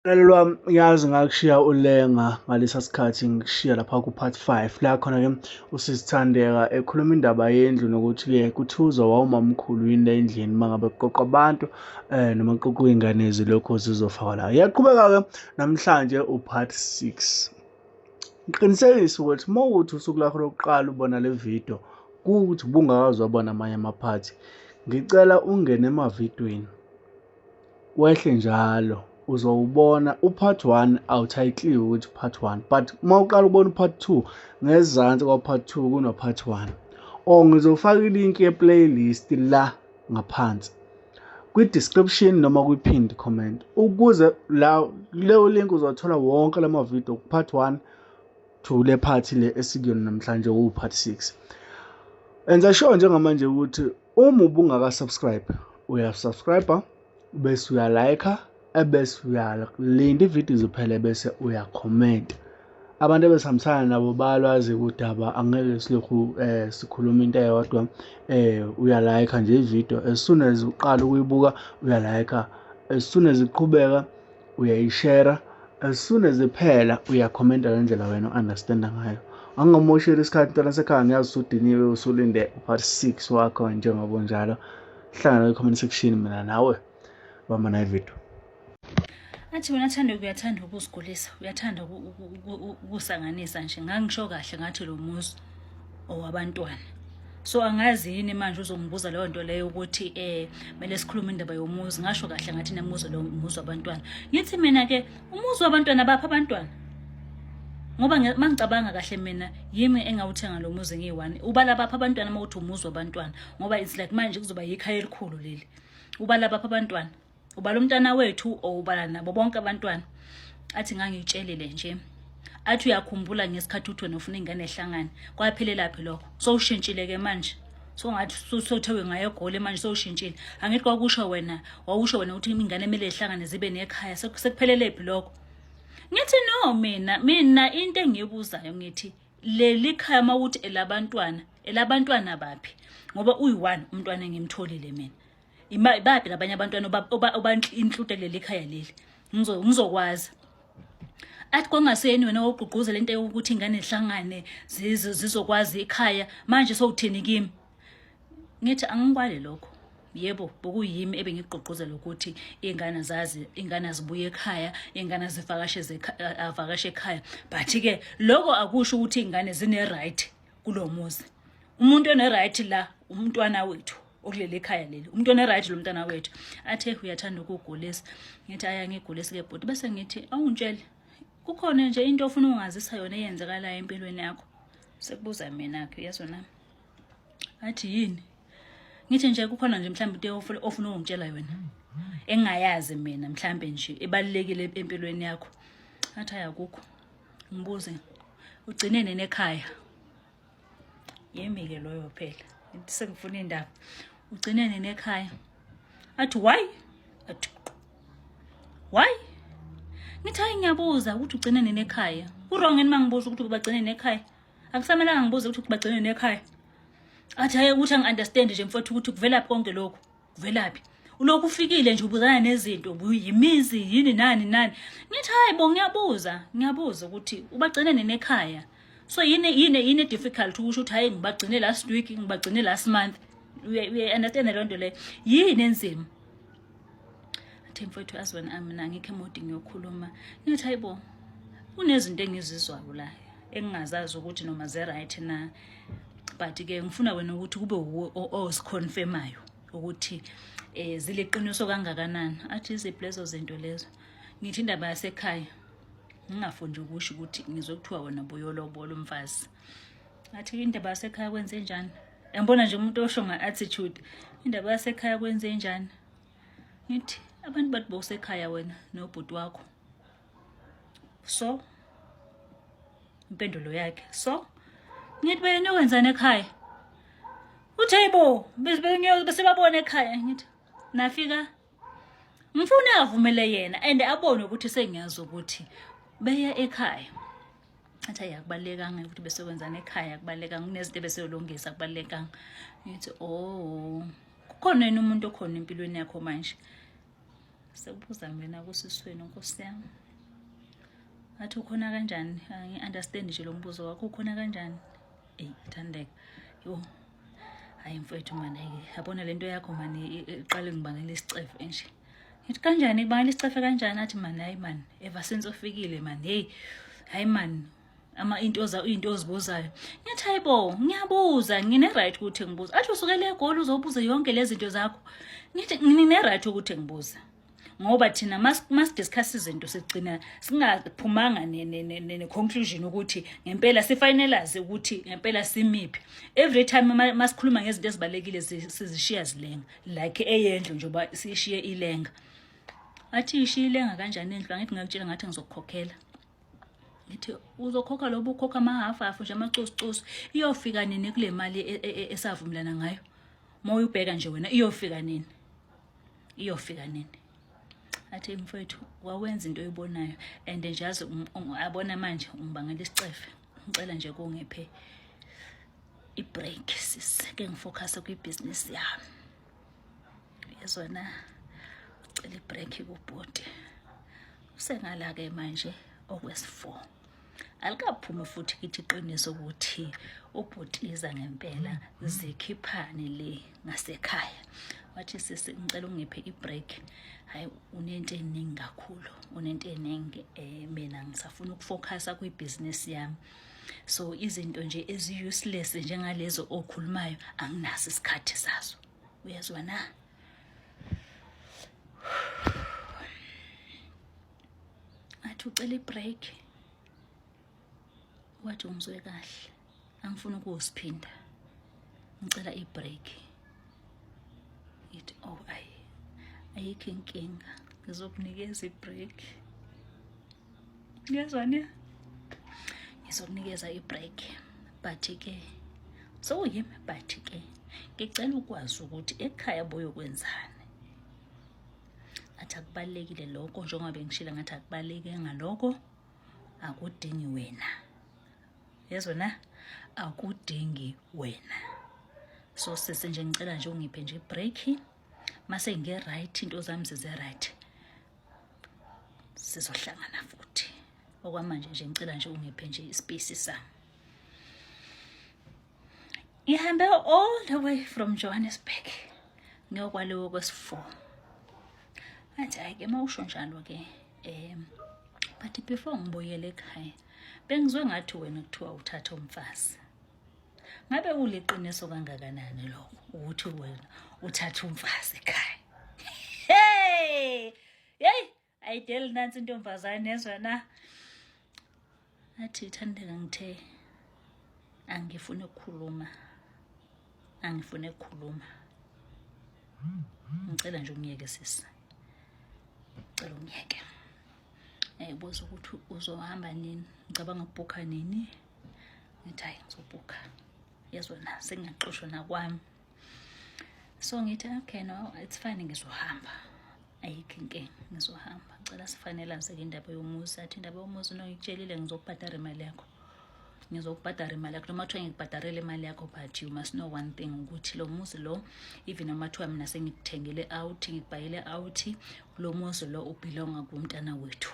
Mlaleli wami, ngiyazi ngakushiya ulenga ngalesa sikhathi ngikushiya lapha ku-part 5 la khona-ke usisithandeka ekhuluma indaba yendlu nokuthi-ke kuthiwa wawumamkhulu yini la endlini uma ngabe kuqoqwa abantu um noma kuqoqwa iy'ngane zilokhu zizofakwa la. Iyaqhubeka-ke namhlanje u-part 6. Ngiqinisekise ukuthi uma ukuthi usuku lakho lokuqala ubona le video kuwukuthi ubungakaze wabona amanye amaphathi, ngicela ungene emavidweni wehle njalo uzowubona u-part 1 awuthayitliwe ukuthi part 1 but uma uqala ukubona u-part 2 ngezansi kwa-part 2 kuno-part 1 or ngizofaka ilinki ye-playlist la ngaphansi kwi-description noma kwi-pinned comment ukuze la kuleyo link uzothola wonke lama video ku-part 1 to le part le esikuyona namhlanje ku-part 6. Enza sure njengamanje ukuthi uma ubungaka-subscribe uyasubscribe bese uyalike ebese uyalinda ividiyo izophela bese uyakhomenta. Abantu ebesihambisana nabo bayalwazi udaba, angeke silokhu sikhuluma into eyodwa. Uyalayikha nje ividiyo as soon as uqala ukuyibuka, uyalayikha as soon as iqhubeka, uyayishera as soon as iphela, uyakhomenta ngendlela wena u-understanda ngayo. Angingamosheli isikhathi ntwana sekhaya, ngiyazi usudiniwe usulinde u-part 6 wakho. Njengoba unjalo, hlangana kwi-comment section mina nawe, bamba nayo ividiyo. Athi wena Thandeka uyathanda ukuzigulisa, uyathanda ukusanganisa nje. Ngangisho kahle ngathi lo muzi owabantwana. So angazi yini manje uzongibuza leyo nto leyo ukuthi kumele sikhulume indaba yomuzi. Ngasho kahle ngathi nemuzi lo muzi wabantwana. Ngithi mina ke umuzi wabantwana bapha abantwana. Ngoba mangicabanga kahle mina yimi engawuthenga lo muzi ngiyi-one. Ubala bapha abantwana uma uthi umuzi wabantwana ngoba it's like manje kuzoba yikhaya elikhulu leli. Ubala bapha abantwana. Ubala umntana wethu or ubala nabo bonke abantwana? Athi ngangitshelile nje. Athi uyakhumbula ngesikhathi uthi wena ufuna ingane ehlangane. Kwaphelelaphi lokho? Sowushintshile ke manje. So ngathi sothiwe ngaye eGoli manje sowushintshile. Angithi kwakusho wena, wawusho wena ukuthi ingane emele ihlangane zibe nekhaya. Sekuphelele phi lokho? Ngithi no mina into engiyibuzayo ngithi leli khaya mawuthi elabantwana, elabantwana baphi? Ngoba uyi-one umntwana engimtholile mina. Baphi labanye abantwana oba-include kuleli khaya leli? Ngizokwazi. Athi kwangaseni wena wawugqugquzela into yokuthi ingane zihlangane zizokwazi ikhaya, manje sowuthini kimi? Ngithi angikwale lokho. Yebo, bokuyimi ebengigqugquzela ukuthi iy'ngane zazi, iy'ngane zibuye ekhaya, iy'ngane zivakashe avakashe ekhaya. But-ke lokho akusho ukuthi iy'ngane zine-right kulo muzi. Umuntu one-right la umntwana wethu okuleli khaya leli. Umuntu one-right lo mntwana wethu. Athe uyathanda ukugulisa. Ngithi aya ngigulisi-ke bhuti. Bese ngithi awungitshele, kukhona nje into ofuna ungazisa yona eyenzekalayo empilweni yakho? Sekubuza mina-ke, uyezwa nami. Athi yini? Ngithi nje kukhona nje mhlawumbe into ofuna ukungitshela yona engingayazi mina mhlawumbe nje ebalulekile empilweni yakho. Athi ayakukho. Ngibuze ugcine nini ekhaya? Yimi-ke loyo phela. Ngithi sengifuna indaba. Ugcine nini ekhaya? Athi why? Athi why? Ngithi hayi ngiyabuza ukuthi ugcine nini ekhaya. Ku-wrong yini uma ngibuza ukuthi bagcine nini ekhaya? Akusamelanga ngibuze ukuthi bagcine nini ekhaya. Athi hayi ukuthi angi-understand nje mfowethu ukuthi kuvelaphi konke lokhu. Kuvelaphi? Ulokhu ufikile nje ubuzana nezinto, yimizi yini nani nani. Ngithi hayi bo ngiyabuza, ngiyabuza ukuthi ubagcine nini ekhaya. So yini difficult ukusho ukuthi hayi ngibagcine last week, ngibagcine last month. Uya understand leyo nto leyo? Yini enzima? Athi mfowethu azi wena mina angikho emodini ngiyokhuluma. Ngithi hayi bo kunezinto engizizwayo la engingazazi ukuthi noma ze-right na, but ke ngifuna wena ukuthi kube wuwe oziconfirmayo ukuthi ziliqiniso kangakanani. Athi iziphi lezo zinto lezo? Ngithi indaba yasekhaya, ngingafundi ukusho ukuthi ngizwe kuthiwa wena buyolobola umfazi. Athi indaba yasekhaya kwenze njani? Yambona nje umuntu osho nga-attitude, indaba yasekhaya kwenze njani? Ngithi abantu bathi bowusekhaya wena nobhuti wakho. So impendulo yakhe, so ngithi beniyokwenzani ekhaya? Uthi hayibo bese babona ekhaya. Ngithi nafika ngifuna avumele yena and abone ukuthi sengiyazi ukuthi beya ekhaya. Athi hayi akubalulekanga ukuthi bese kwenzani ekhaya, akubalulekanga, kunezinto ebeseyolungisa, akubalulekanga. Ngithi oh kukhona yini umuntu okhona empilweni yakho manje? Sekubuza mina kusisweni nkosi yami. Athi ukhona kanjani? Angi-understand nje lo mbuzo wakho, ukhona kanjani? Eyi Thandeka, yo hayi mfowethu mani, yabona le nto yakho mani iqale ngibangela isicefe nje. Ngithi kanjani kubangela isicefe kanjani? Athi mani hayi mani, ever since ufikile mani, hey hayi mani, ama into oza into ozibuzayo. Ngithi hayibo, ngiyabuza, ngine right ukuthi ngibuze. Athi usukele eGoli uzobuza yonke lezi zinto zakho. Ngithi ngine right ukuthi ngibuze. Ngoba thina masidiscuss izinto sigcina singaphumanga ne-conclusion ukuthi ngempela sifinalize ukuthi ngempela simiphi. Every time masikhuluma ngezinto ezibalekile sizishiya zilenga, like eyendlu njengoba sishiye ilenga. Athi ishiye ilenga kanjani endlu? Angithi ngakutshela ngathi ngizokukhokhela. Ngithi uzokhokha lobu ukhokha amahafu hafu nje amacosucosu, iyofika nini kule mali esavumelana ngayo? Uma uyubheka nje wena iyofika nini? Iyofika nini? Athi mfowethu wawenza into oyibonayo and nje yazi abona manje ungibangela isicefe. Ngicela nje kungiphe i-break sis, ke ngifocus kwibhizinisi yami. Yezona ucela i-break kubhuti. Usengala ke manje okwesi-4. Alikaphumi futhi kithi iqiniso ukuthi ubhutiza ngempela zikhiphane le ngasekhaya. Wathi sisi ngicela ungiphe i-break. Hayi unento eningi kakhulu, unento eningi mina ngisafuna ukufocusa kwibhizinisi yami. So izinto nje ezi-useless njengalezo okhulumayo anginaso isikhathi sazo. Uyezwa na? Athi ucela i-break. Wathi ungizwe kahle, angifuni ukusiphinda, ngicela i-break. Ngithi oh ayi ayikho inkinga, ngizokunikeza i-break. Ngiyezwa ne? Ngizokunikeza i-break, but ke sokuyimi, but ke ngicela ukwazi ukuthi ekhaya boyokwenzani. Athi akubalekile lokho, njengoba bengishilo ngathi akubaleke ngalokho, akudingi wena. Yezwa na? Akudingi wena. So sisi nje ngicela nje ungiphe nje i-break. Mase nge right into zami zize right, sizohlangana futhi. Okwamanje nje ngicela nje ungiphe nje ispace sami. Ngihambe all the way from Johannesburg ngiyokwaliwa kwesi-4. Athi hayi ke mawusho njalo ke, but before ngibuyele ekhaya bengizwe ngathi wena kuthiwa uthatha umfazi. Ngabe kuliqiniso kangakanani lokho ukuthi wena uthatha umfazi ekhaya? Hey! Hey, ayideli nansi intombazane yezwa na? Athi Thandeka ngithe angifuni ukukhuluma, angifuni ukukhuluma. Ngicela nje ungiyeke sisi, ngicela ungiyeke. Buza ukuthi uzohamba nini, ngicabanga ukubhukha nini. Ngithi hayi ngizobhukha. Yezwa na, sengiyaxoshwa nakwami. So ngithi okay no it's fine, ngizohamba, ayikho inkinga, ngizohamba. Ngicela sifinalize-ke indaba yomuzi. Athi indaba yomuzi no ngikutshelile ngizokubhadara imali yakho, ngizokubhadara imali yakho noma kuthiwa ngikubhadarele imali yakho, but you must know one thing ukuthi lo muzi lo, even noma kuthiwa mina sengikuthengele out, ngikubhayele out, lo muzi lo ubelonga kumntana wethu.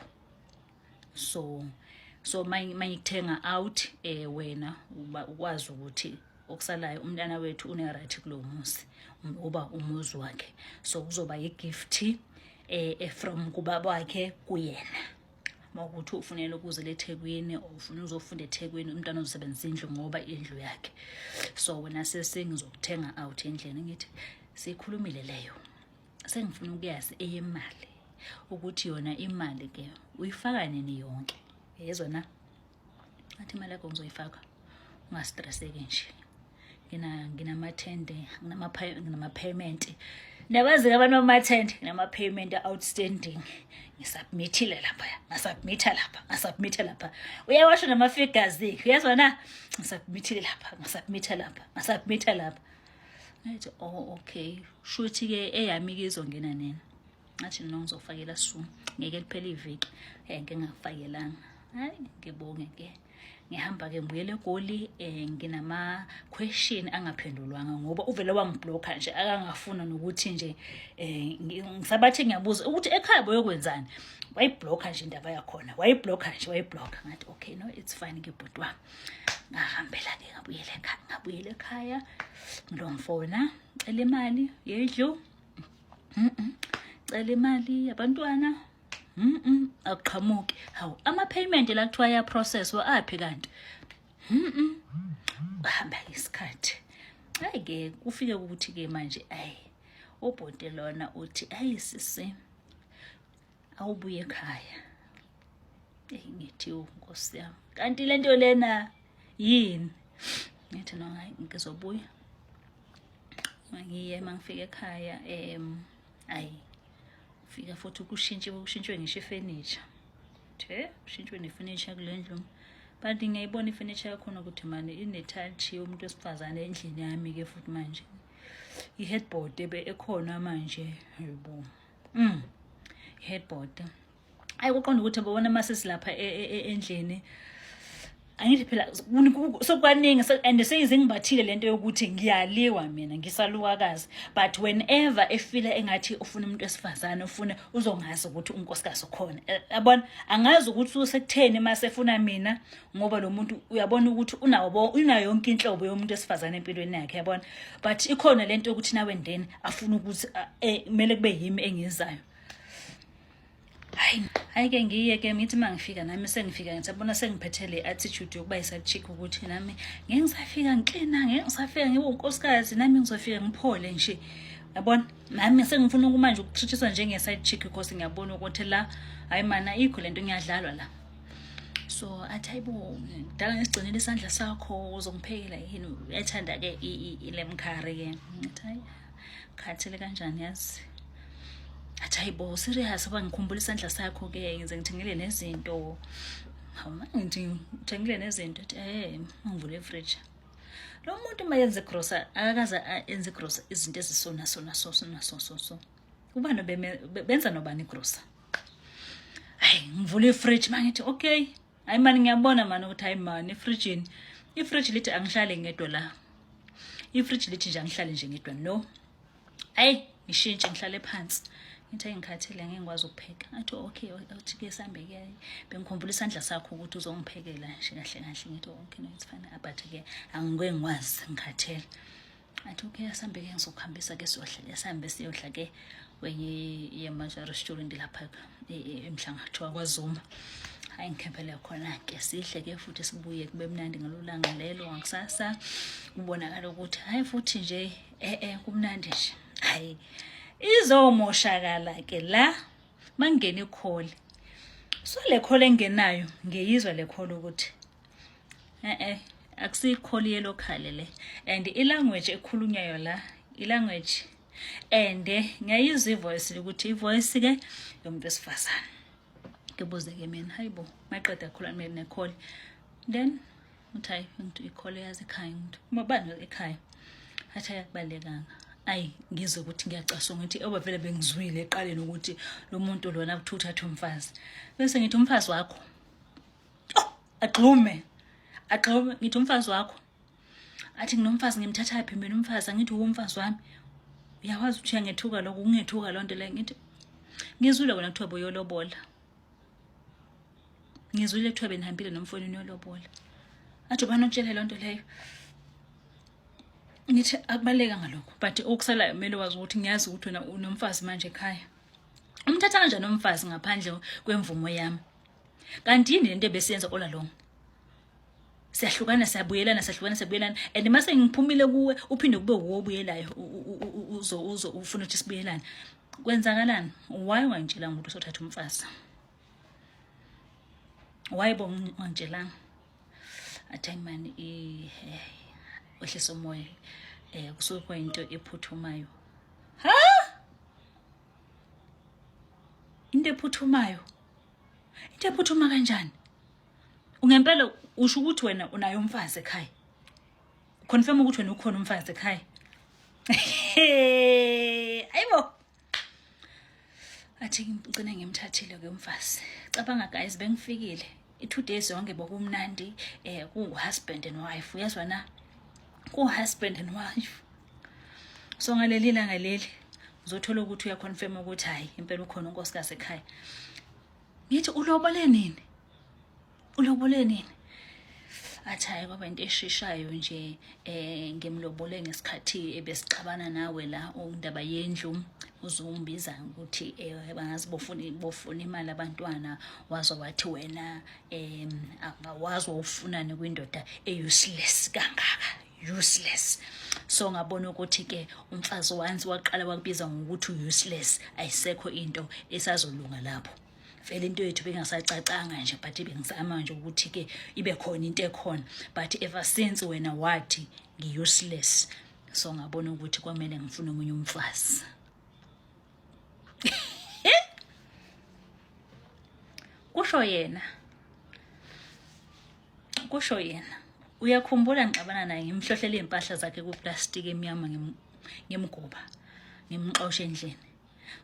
So mangikuthenga out wena uba ukwazi ukuthi okusalayo umntana wethu une right kulo muzi, uba umuzi wakhe. So kuzoba i-gift from kubaba wakhe kuyena. Mawukuthi ufunela ukuze leThekwini or ufuna uzofunda eThekwini, umntwana uzosebenzisa indlu ngoba indlu yakhe. So wena sesengizokuthenga out endlini. Ngithi sikhulumile leyo, sengifuna ukuyazi eyemali ukuthi yona imali ke uyifaka nini yonke. Yezwa na? Athi imali yakho ngizoyifaka, ungastresseki nje. Nginamathende, nginama-payment. Niyabazi-ke abantu bamathende, nginama-payment outstanding. Ngisubmithile lapha, ngasubmitha lapha, ngasubmitha lapha. Uyawasho nama-figures-ke, uyezwa na? Ngisubmithile lapha, ngasubmitha lapha, ngasubmitha lapha. Ngathi oh okay, shuthi-ke eyami-ke izongena nini? Ngathi no ngizofakela soon, ngeke liphele iviki ngeke ngakufakelanga. Hayi, ngibonge ke. Ngihamba ke ngibuyele eGoli, nginama question angaphendulwanga ngoba uvele wangiblocka nje, akangafuna nokuthi nje ngisabathe ngiyabuza ukuthi ekhaya boyokwenzani. Wayiblocka nje indaba yakhona, wayiblocka nje, wayiblocka. Ngathi okay, no, it's fine ke bhuti wami. Ngahambela ke ngabuyela ekhaya, ngabuyela ekhaya, ngilongifona, cela imali yendlu, cela imali yabantwana, akuqhamuki. Hawu, ama-payment la kuthiwa ayaprocesswa aphi kanti? Hamba isikhathi, hayi-ke kufike ukuthi-ke manje, ayi, ubhuti lona uthi, ayi sisi, awubuye ekhaya. Eyi, ngithi nkosi yami, kanti le nto lena yini? Ngithi no, hayi, ngizobuya. Ngiye, mangifika ekhaya, ayi, fika futhi kushintshiwe, kushintshwe ngisho ifurniture, the kushintshwe nefurniture kule ndlu. But ngiyayibona ifurniture yakhona ukuthi mani ine-touch yomuntu wesifazane endlini yami-ke. Futhi manje i-headboard ebe ekhona manje, hayibo, i-headboard, ayi, kuqonda ukuthi babona mase silapha endlini. Angithi phela sokukaningi and seyize ngibathile lento yokuthi ngiyaliwa mina ngisalukakazi, but whenever efila engathi ufuna umuntu wesifazane, ufuna uzongazi ukuthi unkosikazi ukhona. Yabona, angazi ukuthi usekutheni mase efuna mina, ngoba lo muntu uyabona ukuthi unawo, unayo yonke inhlobo yomuntu wesifazane empilweni yakhe, yabona, but ikhona lento yokuthi nawe ndeni afuna ukuthi kumele kube yimi engizayo. Hayi, hayi ke, ngiye ke, ngithi uma ngifika nami, sengifika ngithi yabona sengiphethe le attitude yokuba yi-side chick, ukuthi nami ngeke ngisafika ngiklina, ngeke ngisafika ngibe unkosikazi, nami ngizofika ngiphole nje, yabona. Nami sengifuna ukumanje ukutreatiswa njenge-side chick because ngiyabona ukuthi la, hayi mana, ayikho lento, ngiyadlalwa la. So athi, hayibo, kudala ngisigcinile isandla sakho, uzongiphekela yini? Uyathanda-ke i-lamb curry-ke. Ngithi hayi, khathele kanjani yazi. Athi, hayibo, serious, ngoba ngikhumbula isandla sakho-ke, ngize ngithengele nezinto. Hawu, ngithi ngithengile nezinto? Athi ngivule ifridge. Lo muntu uma yenza igrosa, akakaze enze igrosa izinto ezisona sona so sona so so so, ubani benza nobani igrosa. Hayi, ngivule ifridge, mangithi okay, hayi mani, ngiyabona mani ukuthi hayi mani, efrijini, ifridge lithi angihlale ngedwa la, ifridge lithi nje angihlale nje ngedwa. No, hayi, ngishintshe ngihlale phansi. Ngithi hayi, ngikhathele, ngeke ngikwazi ukupheka. Athi okay, uthi ke sambe ke, bengikhumbula isandla sakho ukuthi uzongiphekela nje kahle kahle. Ngithi okay, no, it's fine, but ke angike ngikwazi, ngikhathele. Athi okay, asambe ke, ngizokuhambisa ke, siyodla. Sihambe siyodla ke kwenye yama-restaurant lapha emhlanga, kuthiwa kwaZuma. Hayi, ngikhempele khona-ke, sihle ke futhi, sibuye kube mnandi ngalo langa lelo. Ngakusasa kubonakala ukuthi hayi futhi nje kumnandi nje. Hayi, izomoshakala ke la mangena i-call. So le call engenayo, ngiyizwa le call ukuthi akusiyi-call ye-local le, and i-language ekhulunywayo la, i-language, and ngiyayizwa ivoice ukuthi ivoice ke yomuntu wesifazane. Ngibuze ke mina, hayibo, maqeda khuluma ne-call, then uthi hayi, ngithi i-call yazi ekhaya. Ngithi mabani ekhaya? Athi ayakubalekanga. Ayi, ngizwe ukuthi ngiyacasuka. Ngithi oba vele bengizwile eqaleni ukuthi lo muntu lona kuthiwa uthatha umfazi, bese ngithi umfazi wakho. Oh, agxume, agxume. Ngithi umfazi wakho? Athi nginomfazi, ngimthatha phi mina umfazi? Angithi umfazi wami uyawazi ukuthi uyangethuka lokho, kungethuka loo nto leyo. Ngithi ngizwile wena kuthiwa boyolobola, ngizwile kuthiwa benihambile nomfowenu niyolobola. Athi ubani otshele loo nto leyo? Ngithi akubalulekanga ngalokho, but okusalayo kumele wazi ukuthi ngiyazi ukuthi wena unomfazi manje ekhaya. Umthatha kanjani umfazi ngaphandle kwemvumo yami? Kanti yini lento ebesiyenza all along? Siyahlukana, siyabuyelana, siyahlukana, siyabuyelana, and mase ngiphumile kuwe uphinde kube wuwe obuyelayo, uzo uzo ufuna ukuthi sibuyelane. Kwenzakalani? Why ungangitshelanga ukuthi usothatha umfazi? Why bo ungangitshelanga? Athi hayi mani, wehlisa umoya, kusuke kuyinto ephuthumayo. Ha, into ephuthumayo, into ephuthuma kanjani? Ungempela usho ukuthi wena unayo umfazi ekhaya? Confirm ukuthi wena ukhona umfazi ekhaya? Ayibo, athi ngicine ngimthathile ke umfazi. Cabanga guys, bengifikile. I-2 days yonke bokumnandi, ku-husband and wife, uyezwa na, ku-husband and wife. So ngaleli langa leli uzothola ukuthi uyaconfirm ukuthi hayi impela ukhona unkosikazi ekhaya. Ngithi ulobole nini, ulobole nini? Athi hayi kwaba into esheshayo nje, ngimlobole ngesikhathi ebesixabana nawe la undaba yendlu, uzungibiza ukuthi bangazi bofuna imali abantwana, wazo wathi wena angawazi ufunani kwindoda e-useless kangaka, useless. So ngabona ukuthi ke umfazi once waqala wakubiza ngokuthi useless, ayisekho into esazolunga lapho. Vele into yethu bengasacacanga nje, but bengizama nje ukuthi ke ibe khona into ekhona, but ever since wena wathi ngi-useless, so ngabona ukuthi kwamele ngifune omunye umfazi. Kusho yena, kusho yena. Uyakhumbula ngixabana naye ngimhlohlela iy'mpahla zakhe kuplastiki emnyama, ngimguba ngimxoshe endlini.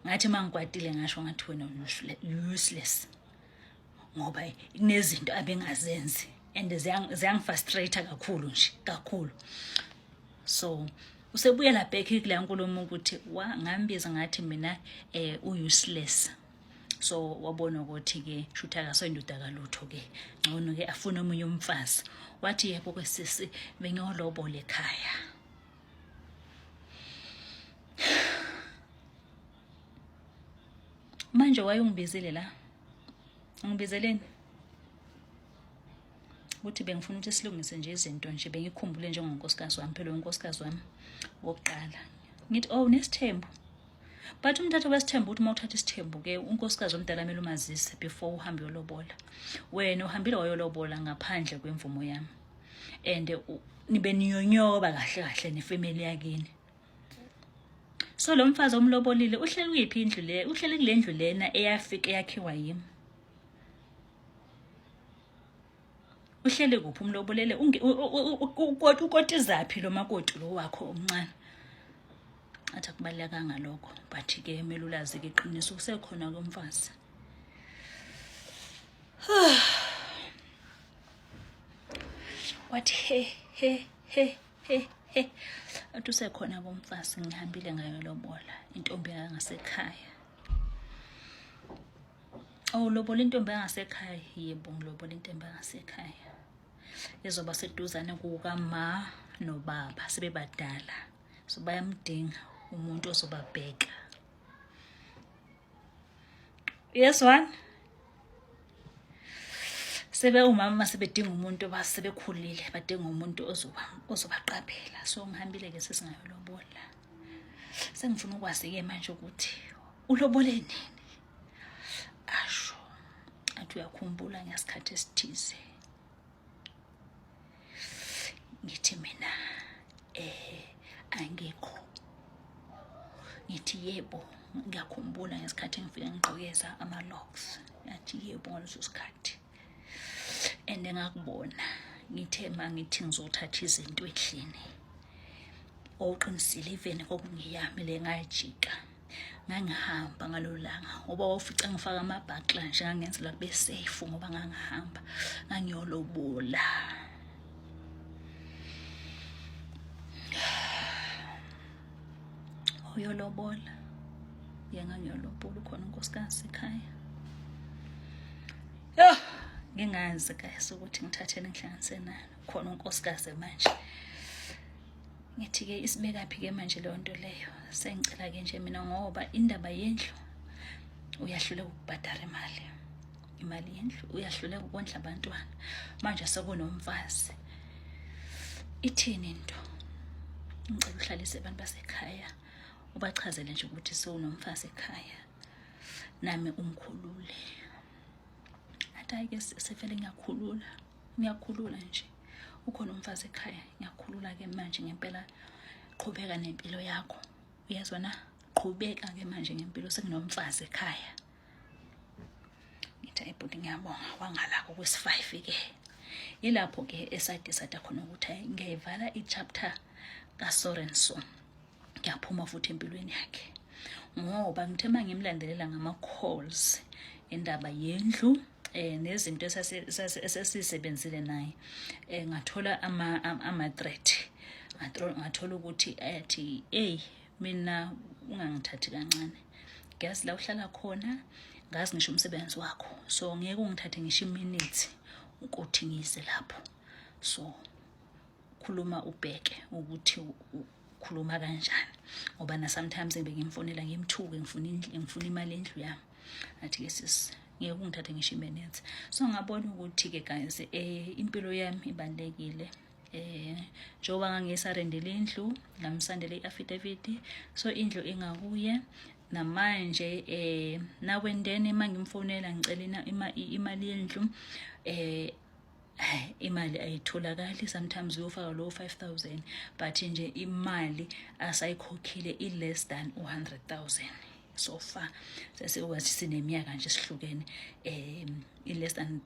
Ngathi uma ngikwatile ngasho ngathi wena useless, ngoba kunezinto abengazenzi and ziyangifrustrate kakhulu nje kakhulu. So usebuyela back kule nkulumo ukuthi ngambiza ngathi mina u-useless. So wabona ukuthi ke shutha akasoyindoda kalutho ke, ngcono ke afune omunye umfazi. Wathi yebo ke sisi, bengiyolobola ekhaya. Manje wayungibizile la, ungibizeleni ukuthi bengifuna ukuthi silungise nje izinto nje, bengikhumbule njengonkosikazi wami, phela unkosikazi wami wokuqala. Ngithi oh nesithembu, but umthatho wesithembu uthi uma uthatha isithembu ke unkosikazi omdala kumele umazise before uhambe uyolobola. Wena uhambile wayolobola ngaphandle kwemvumo yami, and nibe niyonyoba kahle kahle nefamily yakini. So lo mfazi omlobolile uhleli kuyiphi indlu le? Uhleli kule ndlu lena eyafika eyakhiwa yimi. Uhleli kuphi umlobolele? Ukotizaphi lo makoti lo wakho omncane? Athi akubalulekanga lokho, but ke kumele ulazi ke iqiniso, usekhona komfazi. Wathi he he he he he, athi usekhona komfazi, ngihambile ngayolobola intombi yangasekhaya. Oh, lobola intombi yangasekhaya? Yebo, ngilobola intombi yangasekhaya ezoba seduzane kukama nobaba, sebebadala, so bayamdinga umuntu ozobabheka. Yes one sebe umama sebedinga umuntu, basebekhulile, badinga umuntu ozobaqaphela. So ngihambile ke sesingayolobola. Sengifuna ukwazi ke manje ukuthi ulobole nini. Asho athi uyakhumbula ngesikhathi esithize. Ngithi mina angikho. Ngithi yebo ngiyakhumbula ngesikhathi ngifike ngigqokeza ama-locks. Ngathi yebo ngaleso sikhathi, and ngakubona ngithe ma ngithi ngizothatha izinto endlini, oqinisile even kokungiyami le ngajika. Ngangihamba ngalolu langa ngoba wawufica ngifaka amabhakla nje, ngangenzela kube safe ngoba ngangihamba ngangiyolobola. Uyolobola ye, ngangiyolobola, ukhona unkosikazi ekhaya. Yo, ngingazi guys ukuthi ngithatheni ngihlanganise nani, khona unkosikazi manje. Ngithi ke isibekaphi ke manje leyo nto leyo. Sengicela ke nje mina ngoba indaba yendlu uyahluleka ukubhadara imali yendlu, uyahluleka ukondla abantwana, manje sekunomfazi. Ithini into? Ngicela uhlalise abantu basekhaya, ubachazele nje ukuthi sewunomfazi ekhaya, nami ungikhulule. Athi hayi ke sefele ngiyakhulula, ngiyakhulula nje, ukhona umfazi ekhaya, ngiyakhulula ke manje ngempela. Qhubeka nempilo yakho, uyezwa na? Qhubeka ke manje ngempilo, sekunomfazi ekhaya. Ngithi hayi bhuti ngiyabonga, wangalakho kwesi-5 ke. Ilapho ke esadecide khona ukuthi ngiyayivala i-chapter kaSorenso, ngiyaphuma futhi empilweni yakhe, ngoba ngithe uma ngimlandelela ngama-calls indaba yendlu Nezinto esasisebenzile naye, ngathola ama threat, ngathola ukuthi athi, "Hey, mina ungangithathi kancane, ngiyazi la uhlala khona, ngazi ngisho umsebenzi wakho, so ngeke ungithathe ngisho iminute ukuthi ngize lapho. So khuluma ubheke ukuthi ukhuluma kanjani," ngoba na sometimes ngibe ngimfonela ngimthuke, ngifuna imali endlu yami. Athi ke, "Sis, ngeke ungithathe ngisho iminutes." So ngabona ukuthi ke guys, impilo yami ibalulekile. Njengoba ngangisarendele indlu, ngamsendela i-affidavit, so indlu ingakuye namanje. Now and then mangimfonela ngicela imali yendlu, imali ayitholakali. Sometimes uyofaka lo 5000, but nje imali asayikhokhile i less than 100,000 so far. Sesikwazi sineminyaka nje sihlukene, i less than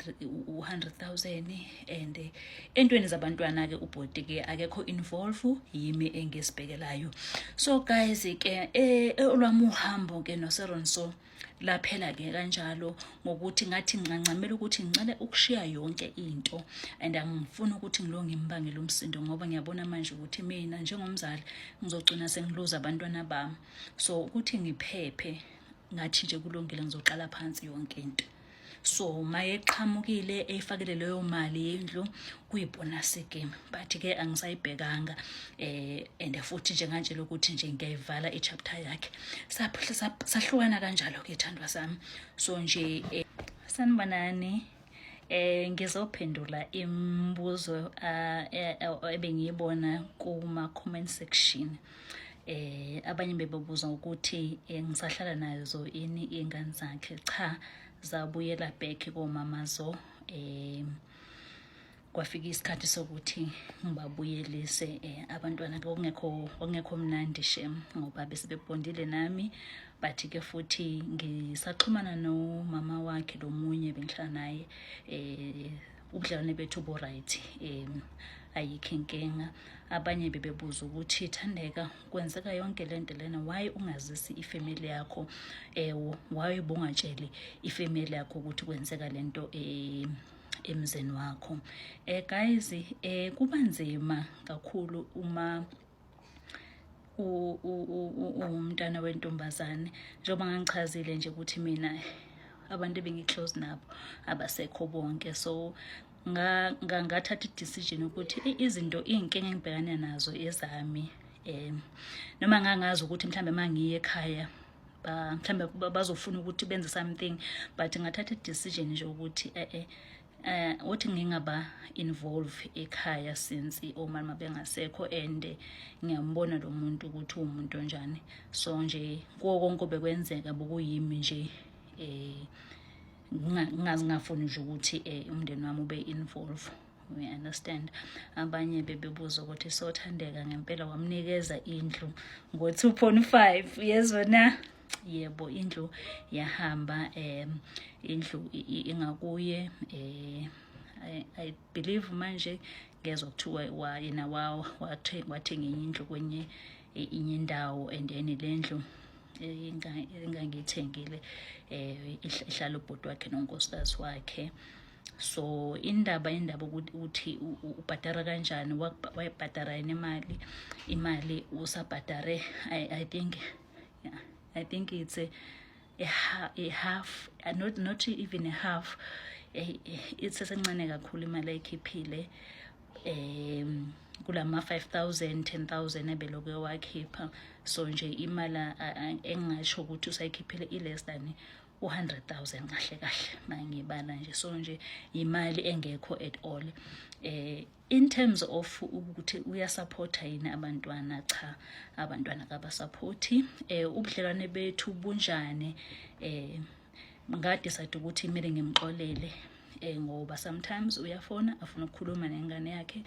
100,000. And entweni zabantwana ke ubhoti ke akekho involve, yimi engisibhekelayo. So guys ke, olwami uhambo ke noSeron so laphela ke kanjalo, ngokuthi ngathi ngingancamela ukuthi ngicela ukushiya yonke into and angifuni ukuthi ngilo ngimbangele umsindo, ngoba ngiyabona manje ukuthi mina njengomzali ngizogcina sengiluza abantwana bami. So ukuthi ngiphephe, ngathi nje kulungile, ngizoqala phansi yonke into. So mayeqhamukile eyifakele leyo mali yendlu, kuyibonus game, but ke angisayibhekanga. And futhi nje ngantshela ukuthi nje ngiyayivala ichapter yakhe. Saphuhla, sahlukana kanjalo ke, thandwa sami. So nje, sanibonani. Ngizophendula imibuzo ebengiyibona kuma comment section. Abanye bebebuza ukuthi ngisahlala nazo ini ingane zakhe. Cha, zabuyela back komamazo. Kwafika isikhathi sokuthi ngibabuyelise abantwana. Kwakungekho mnandi shem, ngoba bese bebondile nami, but ke futhi ngisaxhumana nomama wakhe lo munye bengihlala naye. Ubudlelwane bethu bu right, ayikho inkinga. Abanye bebebuza ukuthi, "Thandeka, kwenzeka yonke lento lena, why ungazisi ifamily yakho? Why bungatsheli ifamily yakho ukuthi kwenzeka lento emzini wakho?" Guys, kuba nzima kakhulu uma umntana wentombazane, njengoba ngangichazile nje ukuthi mina abantu ebengiclose nabo abasekho bonke. So ngathatha i-decision ukuthi izinto, iy'nkinga engibhekane nazo ezami, noma ngangazi ukuthi mhlambe mangiye ekhaya mhlambe bazofuna ukuthi benze something, but ngathatha i-decision nje ukuthi uthi ngingaba involve ekhaya since omama bengasekho and ngiyambona lo muntu ukuthi uwumuntu onjani. So nje kuwo konke obekwenzeka bokuyimi nje, ngingazi ngafuni nje ukuthi umndeni wami ube involve, we understand. Abanye bebebuza ukuthi, "Sothandeka, ngempela wamnikeza indlu ngo-2.5?" Yezwa na? Yebo, indlu yahamba. Indlu ingakuye. I believe manje ngezwa kuthiwa yena wathenga enye indlu kwenye inye indawo, and then le ndlu engangiyithengile ihlala ubhuti wakhe nonkosikazi wakhe. So indaba ukuthi ubhadara kanjani, wayibhadara yena imali usabhadare. I think, yeah, I think it's a half, not even a half. It's esencane kakhulu imali ayikhiphile kulama 5000, 10,000 ebelokhu wakhipha. So nje imali engingasho ukuthi usayikhiphile i less than u100,000 kahle kahle mangibala nje. So nje imali engekho at all. In terms of ukuthi uyasupporta yini abantwana, cha, abantwana kabasupporti. Ubudlelwane bethu bunjani? Ngadecide ukuthi kumele ngimxolele, ngoba sometimes uyafona afuna ukukhuluma nengane yakhe.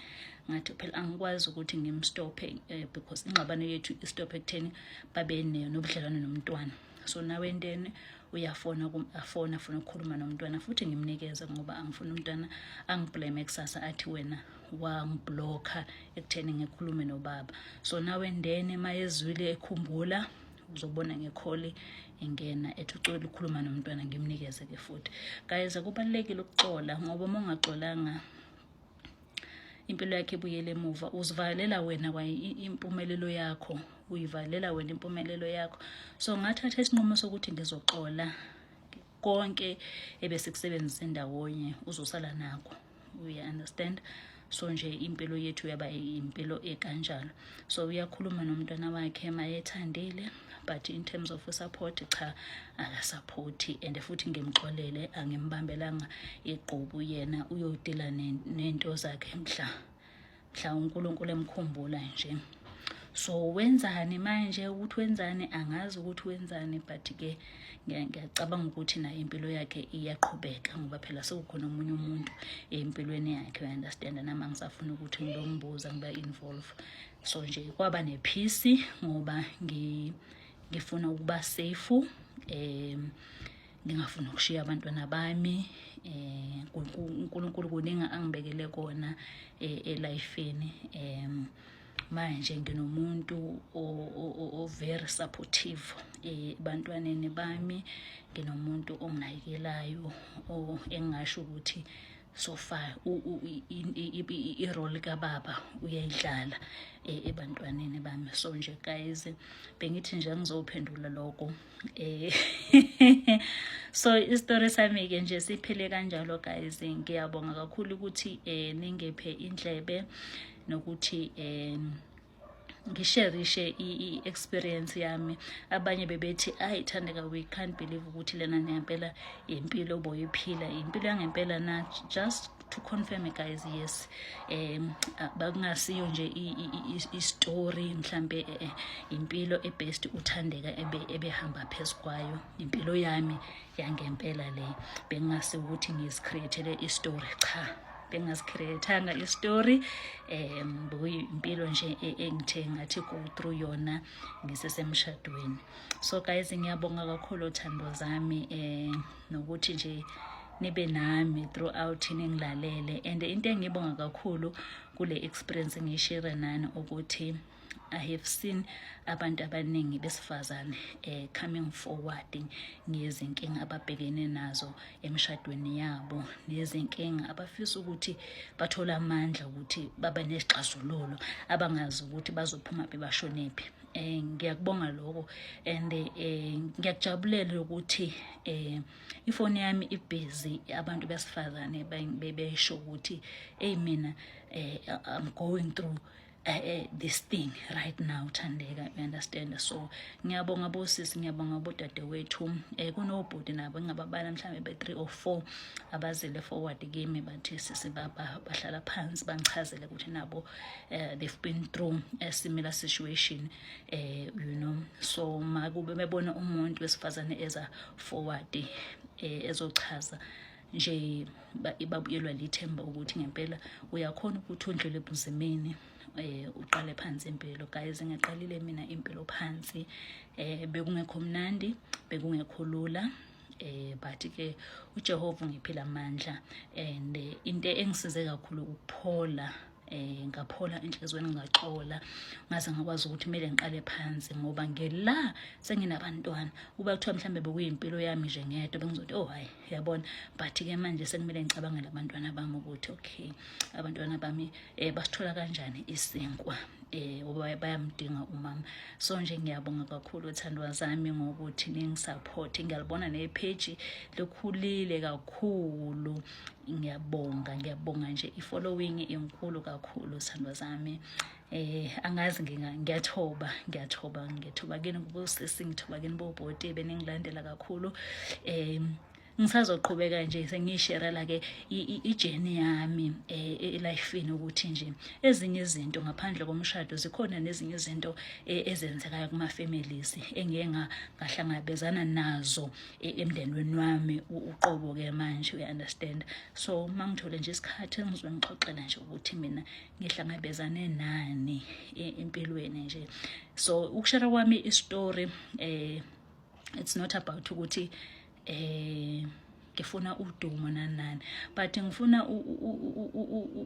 Ngathi phela angikwazi ukuthi ngimstophe, because ingxabano yethu istop ekutheni babe nobudlelwane nomntwana. So now and then uyafona, afona afuna ukukhuluma nomntwana, futhi ngimnikeze, ngoba angifuni umntwana angiblame kusasa athi, "Wena wangiblocka ekutheni ngikhulume nobaba." So now and then mayezwile ekhumbula, Uzobona nge-call ingena ethi ucela ukukhuluma nomntwana, ngimnikeze-ke futhi. Guys, kubalulekile ukuxola, ngoba uma ungaxolanga impilo yakhe ibuyele emuva. Uzivalela wena kwa impumelelo yakho, uyivalela wena impumelelo yakho. So ngathatha isinqumo sokuthi ngizoxola konke ebesikusebenzise ndawonye, uzosala nakho, uya understand? So nje impilo yethu yaba impilo ekanjalo. So uyakhuluma nomntwana wakhe mayethandile, but in terms of support, cha, akasupporti. And futhi ngimxolele, angimbambelanga igqubu. Yena uyodila nento zakhe mhla uNkulunkulu emkhumbula nje. So wenzani manje? Ukuthi wenzani, angazi ukuthi wenzani, but ke ngiyacabanga ukuthi naye impilo yakhe iyaqhubeka, ngoba phela sekukhona omunye umuntu empilweni yakhe, you understand? Nami angisafuna ukuthi ngilombuza, ngiba involve. So nje kwaba ne-peace, ngoba ngifuna ukuba safe, ngingafuni ukushiya abantwana bami. uNkulunkulu kuningi angibekele kona elifeni. Manje nginomuntu o very supportive ebantwaneni bami, nginomuntu onginakekelayo, engingasho ukuthi so far i-role kababa uyayidlala ebantwaneni bami. So nje guys, bengithi nje ngizophendula lokho. So isitori sami ke nje siphele kanjalo, guys. Ngiyabonga kakhulu ukuthi ningephe indlebe nokuthi ngisherishe i-experience yami. Abanye bebethi, "Ayi Thandeka, we can't believe ukuthi lena ngempela impilo oboyiphila, impilo yangempela na?" Just to confirm, guys, yes, bakungasiyo nje i-story mhlambe, impilo ebest uThandeka ebehamba phezu kwayo, impilo yami yangempela le. Bengingasi ukuthi ngizicreatele i-story, cha, bengingazicreatanga i-story. Bekuyimpilo nje engithe ngathi go through yona ngisesemshadweni. So guys, ngiyabonga kakhulu, thando zami, nokuthi nje nibe nami throughout, ningilalele. And into engiyibonga kakhulu kule experience engiyishare nani ukuthi I have seen abantu abaningi besifazane coming forward ngezinkinga ababhekene nazo emshadweni yabo, nezinkinga abafisa ukuthi bathole amandla ukuthi babe nesixazululo, abangazi ukuthi bazophuma bebashonephi. Ngiyakubonga lokho and ngiyakujabulela ukuthi ifoni yami ibusy, abantu besifazane bebesho ukuthi, "Hey, mina I'm going through this thing right now, Thandeka," you understand? So ngiyabonga bosisi, ngiyabonga bodadewethu. Kunobhuti nabo engababala mhlawumbe be-3 or 4 abazile forward kimi, bathi sisi, bahlala phansi bangichazele ukuthi nabo they've been through a similar situation. So makube bebona umuntu wesifazane eza forward ezochaza nje, babuyelwa lithemba ukuthi ngempela uyakhona ukuthi undlule ebunzimeni, uqale phansi impilo. Guys, ngiqalile mina impilo phansi. Bekungekho mnandi, bekungekho lula, but ke uJehova ungiphila amandla and into engisize kakhulu ukuphola. Ngaphola enhliziyweni, ngaxola, ngaze ngakwazi ukuthi kumele ngiqale phansi, ngoba ngela senginabantwana. Uba kuthiwa mhlambe bekuyimpilo yami nje ngedwa, bengizothi, "Oh hayi, yabona." But ke manje sekumele ngicabangele abantwana bami ukuthi okay, abantwana bami basithola kanjani isinkwa, ngoba bayamdinga umama. So nje ngiyabonga kakhulu, thandwa zami, ngokuthi ningisupport. Ngiyalibona nepage likhulile kakhulu, ngiyabonga, ngiyabonga nje, i-following inkulu kakhulu, thandwa zami. Angazi, ngiyathoba, ngiyathoba, ngiyathoba kini kubosisi, ngithoba kini bobhoti beningilandela kakhulu. Ngisazoqhubeka nje sengiyisherela ke i-journey yami elifini, ukuthi nje ezinye izinto ngaphandle komshado zikhona, nezinye izinto ezenzekayo kuma families engike ngahlangabezana nazo emndenweni wami uqobo ke manje, you understand? So mangithole nje isikhathi, ngizobe ngixoxela nje ukuthi mina ngihlangabezane nani empilweni nje. So ukushare kwami istory, it's not about ukuthi ngifuna udumo nani nani, but ngifuna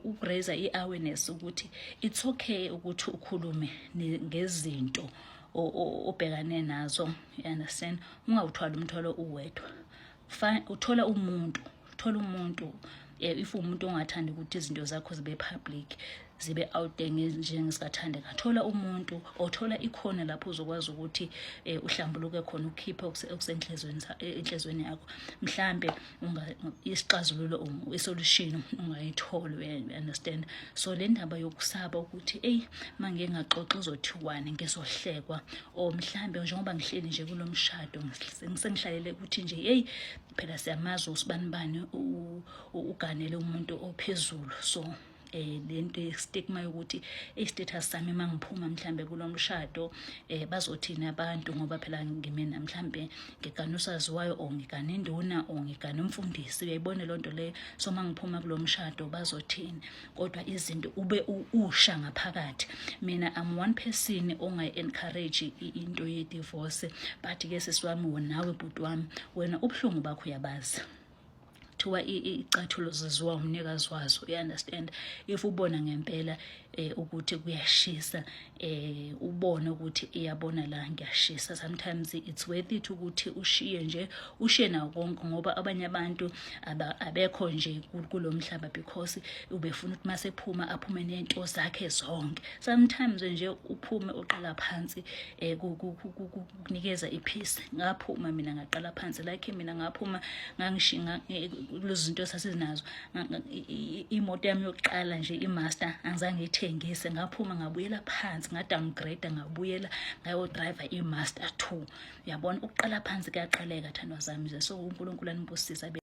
ukuraise i-awareness ukuthi it's okay ukuthi ukhulume ngezinto. Obhekane nazo, you understand? Ungawuthwali umthwalo uwedwa. Uthola umuntu, thola umuntu. If umuntu ongathandi ukuthi izinto zakho zibe public, zibe out there, njengesikathandeka, thola umuntu othola ikhona lapho uzokwazi ukuthi uhlambuluke khona, ukhiphe okusenhlizweni enhlizweni yakho. Mhlambe isixazululo, isolution ungayithola, you understand? So le ndaba yokusaba ukuthi, "Eyi, mangeke ngaxoxa uzothiwani, ngizohlekwa," or mhlambe njengoba ngihleli nje kulo mshado, sengihlalele ukuthi nje, hey, phela siyamazi usibanibani uganele umuntu ophezulu, so lento ye-stigma yokuthi i-status sami mangiphuma mhlambe kulomshado, bazothini abantu, ngoba phela ngimina mhlambe ngigana usaziwayo or ngigana induna or ngigana umfundisi, uyayibona lonto leyo? So mangiphuma kulomshado bazothini? Kodwa izinto ube usha ngaphakathi. Mina, I'm one person ongayi-encourage into ye-divorce, but ke sisi wami, nawe bhuti wami, wena ubuhlungu bakho uyabazi. Kuthiwa icathulo ziziwa umnikazi wazo, you understand? If ubona ngempela ukuthi kuyashisa, ubone ukuthi iyabona la ngiyashisa, sometimes it's worth it ukuthi ushiye nje, ushiye nawo konke, ngoba abanye abantu abekho nje kulo mhlaba because ubefuna ukuthi masephuma aphume nento zakhe zonke. Sometimes nje uphume uqala phansi, kunikeza ipeace. Ngaphuma mina ngaqala phansi, like mina ngaphuma ngangishinga kulezo zinto esasinazo. Imoto yami yokuqala nje, iMaster, angizange ngiyithengise. Ngaphuma ngabuyela phansi, ngadowngrade, ngabuyela ngayo-drive iMaster 2, uyabona? Ukuqala phansi kuyaqaleka, thandwa zami. So uNkulunkulu anibusise.